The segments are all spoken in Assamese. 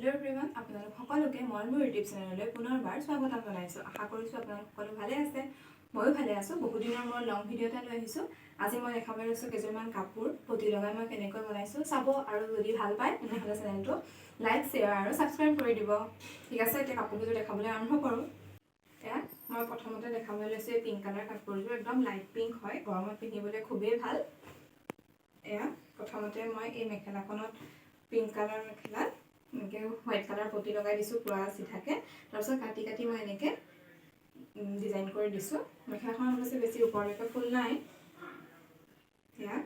হেল্ল' এভৰিৱান, আপোনালোক সকলোকে মই মোৰ ইউটিউব চেনেললৈ পুনৰবাৰ স্বাগতম জনাইছোঁ। আশা কৰিছোঁ আপোনালোক সকলো ভালে আছে। ময়ো ভালে আছোঁ। বহুত দিনৰ মূৰত লং ভিডিঅ' এটা লৈ আহিছোঁ। আজি মই দেখাবলৈ লৈছোঁ কেইযোৰমান কাপোৰ পতি লগাই মই কেনেকৈ বনাইছোঁ। চাব আৰু যদি ভাল পায়, তেনেহ'লে চেনেলটো লাইক, শ্বেয়াৰ আৰু ছাবস্ক্ৰাইব কৰি দিব। ঠিক আছে, এতিয়া কাপোৰকেইযোৰ দেখাবলৈ আৰম্ভ কৰোঁ। এয়া মই প্ৰথমতে দেখাবলৈ লৈছোঁ এই পিংক কালাৰ কাপোৰযোৰ। একদম লাইট পিংক হয়, গৰমত পিন্ধিবলৈ খুবেই ভাল। এয়া প্ৰথমতে মই এই মেখেলাখনত, পিংক কালাৰ মেখেলাত এনেকৈ হোৱাইট কালাৰ পতি লগাই দিছোঁ পূৰা চিধাকৈ। তাৰপিছত কাটি কাটি মই এনেকৈ ডিজাইন কৰি দিছোঁ। মেখেলাখনত অৱশ্যে বেছি ওপৰলৈকে ফুল নাই। এয়া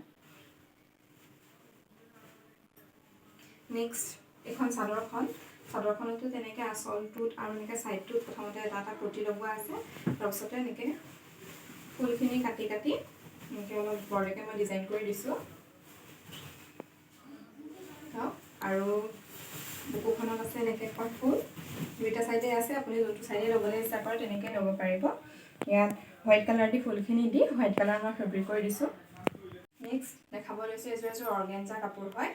নেক্সট এইখন চাদৰখন। চাদৰখনতো তেনেকৈ আচলটোত আৰু এনেকৈ ছাইডটোত প্ৰথমতে এটা এটা পতি লগোৱা আছে। তাৰপিছতে এনেকৈ ফুলখিনি কাটি কাটি এনেকৈ অলপ ওপৰলৈকে মই ডিজাইন কৰি দিছোঁ। আৰু বুকুখনত আছে এনেকৈ এখন ফুল। দুইটা চাইডে আছে, আপুনি যোনটো চাইডে ল'বলৈ ইচ্ছা কৰে তেনেকৈ ল'ব পাৰিব। ইয়াত হোৱাইট কালাৰ দি ফুলখিনি দি হোৱাইট কালাৰ মই ফেব্ৰিক কৰি দিছোঁ। নেক্সট দেখাব লৈছোঁ এযোৰ এযোৰ অৰ্গেঞ্জা কাপোৰ হয়।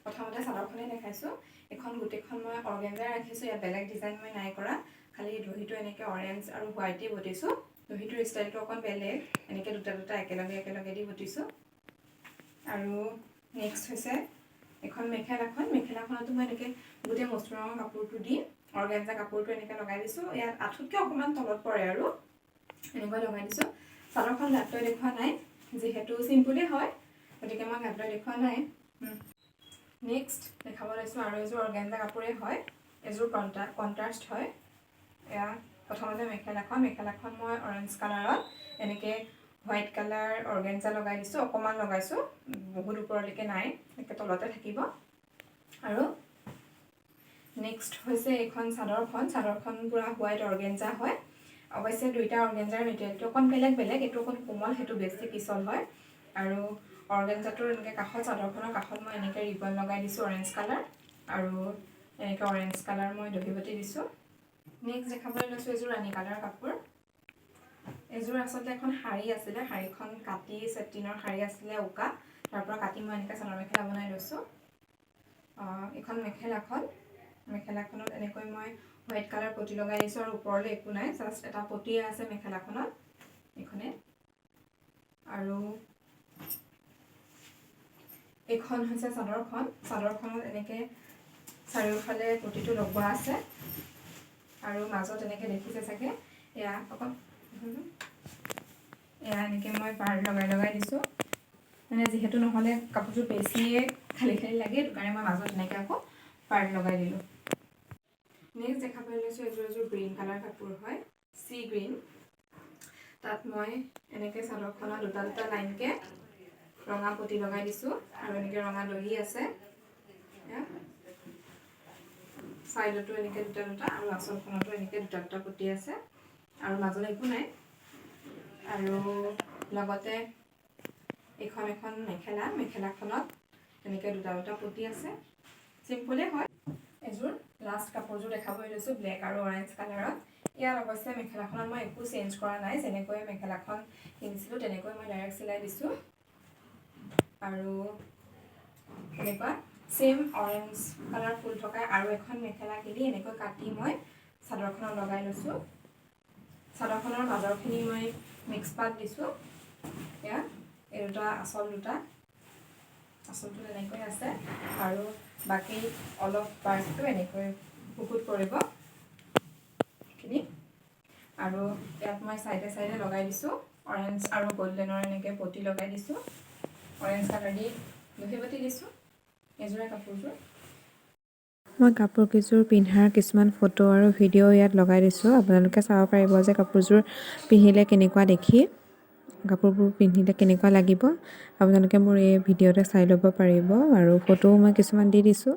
প্ৰথমতে চাদৰখনেই দেখাইছোঁ। এইখন গোটেইখন মই অৰ্গেঞ্জাই ৰাখিছোঁ, ইয়াত বেলেগ ডিজাইন মই নাই কৰা। খালি দহিটো এনেকৈ অৰেঞ্জ আৰু হোৱাইট দি বটিছোঁ। দহিটোৰ ষ্টাইলটো অকণ বেলেগ, এনেকৈ দুটা দুটা একেলগে একেলগে দি বটিছোঁ। আৰু নেক্সট হৈছে এখন মেখেলাখন। মেখেলাখনতো মই এনেকৈ গোটেই মচুৰ ৰঙৰ কাপোৰটো দি অৰ্গেঞ্জা কাপোৰটো এনেকৈ লগাই দিছোঁ। ইয়াত আঁঠুতকৈ অকণমান তলত পৰে আৰু এনেকৈ লগাই দিছোঁ। চাদৰখন গাত লৈ দেখুওৱা নাই, যিহেতু চিম্পুলেই হয়, গতিকে মই গাত লৈ দেখুওৱা নাই। নেক্সট দেখাব লৈছোঁ আৰু এযোৰ অৰ্গেঞ্জা কাপোৰেই হয়। এযোৰ কণ্ট্ৰাষ্ট হয়। এয়া প্ৰথমতে মেখেলাখন। মেখেলাখন মই অৰেঞ্জ কালাৰত এনেকৈ হোৱাইট কালাৰ অৰ্গেঞ্জা লগাই দিছোঁ। অকণমান লগাইছোঁ, বহুত ওপৰলৈকে নাই, একে তলতে থাকিব। আৰু নেক্সট হৈছে এইখন চাদৰখন। চাদৰখন পূৰা হোৱাইট অৰ্গেঞ্জা হয়। অৱশ্যে দুইটা অৰ্গেঞ্জাৰ মেটেৰিয়েলটো অকণ বেলেগ বেলেগ। এইটো অকণ কোমল, সেইটো বেছি পিছল হয়। আৰু অৰ্গেঞ্জাটোৰ এনেকৈ কাষত, চাদৰখনৰ কাষত মই এনেকৈ ৰিবন লগাই দিছোঁ অৰেঞ্জ কালাৰ আৰু এনেকৈ অৰেঞ্জ কালাৰ মই দহি বটি দিছোঁ। নেক্সট দেখাবলৈ লৈছোঁ এযোৰ ৰাণী কালাৰ কাপোৰ। এযোৰ আচলতে এখন শাৰী আছিলে। শাৰীখন কাটি, চেটিনৰ শাৰী আছিলে উকা, তাৰ পৰা কাটি মই এনেকৈ চাদৰ মেখেলা বনাই লৈছোঁ। এইখন মেখেলাখন। মেখেলাখনত এনেকৈ মই হোৱাইট কালাৰ পতি লগাই দিছোঁ আৰু ওপৰলৈ একো নাই, জাষ্ট এটা পতিয়ে আছে মেখেলাখনত এইখনে। আৰু এইখন হৈছে চাদৰখন। চাদৰখনত এনেকৈ চাৰিওফালে পতিটো লগোৱা আছে আৰু মাজত এনেকৈ দেখিছে চাগে, এয়া অকণ এয়া এনেকৈ মই পাৰ লগাই লগাই দিছোঁ। মানে যিহেতু নহ'লে কাপোৰযোৰ বেছিয়ে খালী খালী লাগে, সেইটো কাৰণে মই মাজত এনেকৈ আকৌ পাৰ লগাই দিলোঁ। নেক্সট দেখাবলৈ লৈছোঁ এযোৰ এযোৰ গ্ৰীণ কালাৰ কাপোৰ হয়, চি গ্ৰীণ। তাত মই এনেকৈ চাদৰখনত দুটা দুটা লাইনকৈ ৰঙা পতি লগাই দিছোঁ আৰু এনেকৈ ৰঙা দহি আছে। ছাইডতো এনেকৈ দুটা দুটা আৰু আচলখনতো এনেকৈ দুটা দুটা পতি আছে আৰু মাজত একো নাই। আৰু লগতে এইখন এখন মেখেলা। মেখেলাখনত এনেকৈ দুটা দুটা পতি আছে, চিম্পুলেই হয়। এযোৰ লাষ্ট কাপোৰযোৰ দেখাবলৈ লৈছোঁ ব্লেক আৰু অৰেঞ্জ কালাৰত। ইয়াত অৱশ্যে মেখেলাখনত মই একো চেঞ্জ কৰা নাই। যেনেকৈ মেখেলাখন কিনিছিলোঁ, তেনেকৈ মই ডাইৰেক্ট চিলাই দিছোঁ। আৰু এনেকুৱা ছেইম অৰেঞ্জ কালাৰ ফুল থকা আৰু এখন মেখেলা কিনি এনেকৈ কাটি মই চাদৰখনত লগাই লৈছোঁ। চাদৰখনৰ মাজৰখিনি মই মিক্স পাত দিছোঁ। এয়া এই দুটা আচল, দুটা আচলটো তেনেকৈ আছে আৰু বাকী অলপ পাৰ্টটো এনেকৈ বুকুত পৰিব এইখিনি। আৰু ইয়াত মই চাইডে চাইডে লগাই দিছোঁ অৰেঞ্জ আৰু গল্ডেনৰ এনেকৈ পতি লগাই দিছোঁ। অৰেঞ্জ কালাৰ দি দহি বাতি দিছোঁ এযোৰে কাপোৰযোৰ। মই কাপোৰ কেইযোৰ পিন্ধাৰ কিছুমান ফটো আৰু ভিডিঅ' ইয়াত লগাই দিছোঁ। আপোনালোকে চাব পাৰিব যে কাপোৰযোৰ পিন্ধিলে কেনেকুৱা দেখি, কাপোৰবোৰ পিন্ধিলে কেনেকুৱা লাগিব। আপোনালোকে মোৰ এই ভিডিঅ'তে চাই ল'ব পাৰিব আৰু ফটোও মই কিছুমান দি দিছোঁ।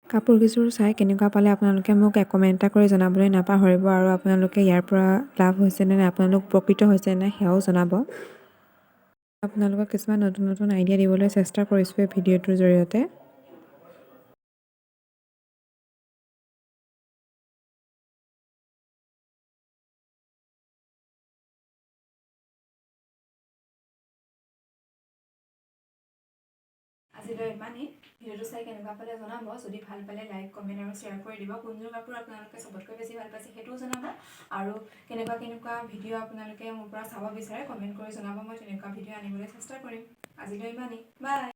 কাপোৰ কেইযোৰ চাই কেনেকুৱা পালে, আপোনালোকে মোক কমেণ্ট এটা কৰি জনাবলৈ নাপাহৰিব। আৰু আপোনালোকে ইয়াৰ পৰা লাভ হৈছেনে নাই, আপোনালোক উপকৃত হৈছে নাই, সেয়াও জনাব। আপোনালোকক কিছুমান নতুন নতুন আইডিয়া দিবলৈ চেষ্টা কৰিছোঁ এই ভিডিঅ'টোৰ জৰিয়তে। আজিলৈ আজিলৈ ইমানেই। ভিডিঅ'টো চাই কেনেকুৱা পালে জনাব। যদি ভাল পালে লাইক, কমেণ্ট আৰু শ্বেয়াৰ কৰি দিব। কোনযোৰ কাপোৰ আপোনালোকে চবতকৈ বেছি ভাল পাইছে, সেইটোও জনাব। আৰু কেনেকুৱা কেনেকুৱা ভিডিঅ' আপোনালোকে মোৰ পৰা চাব বিচাৰে, কমেণ্ট কৰি জনাব। মই তেনেকুৱা ভিডিঅ' আনিবলৈ চেষ্টা কৰিম। আজিলৈ ইমানেই, বাই।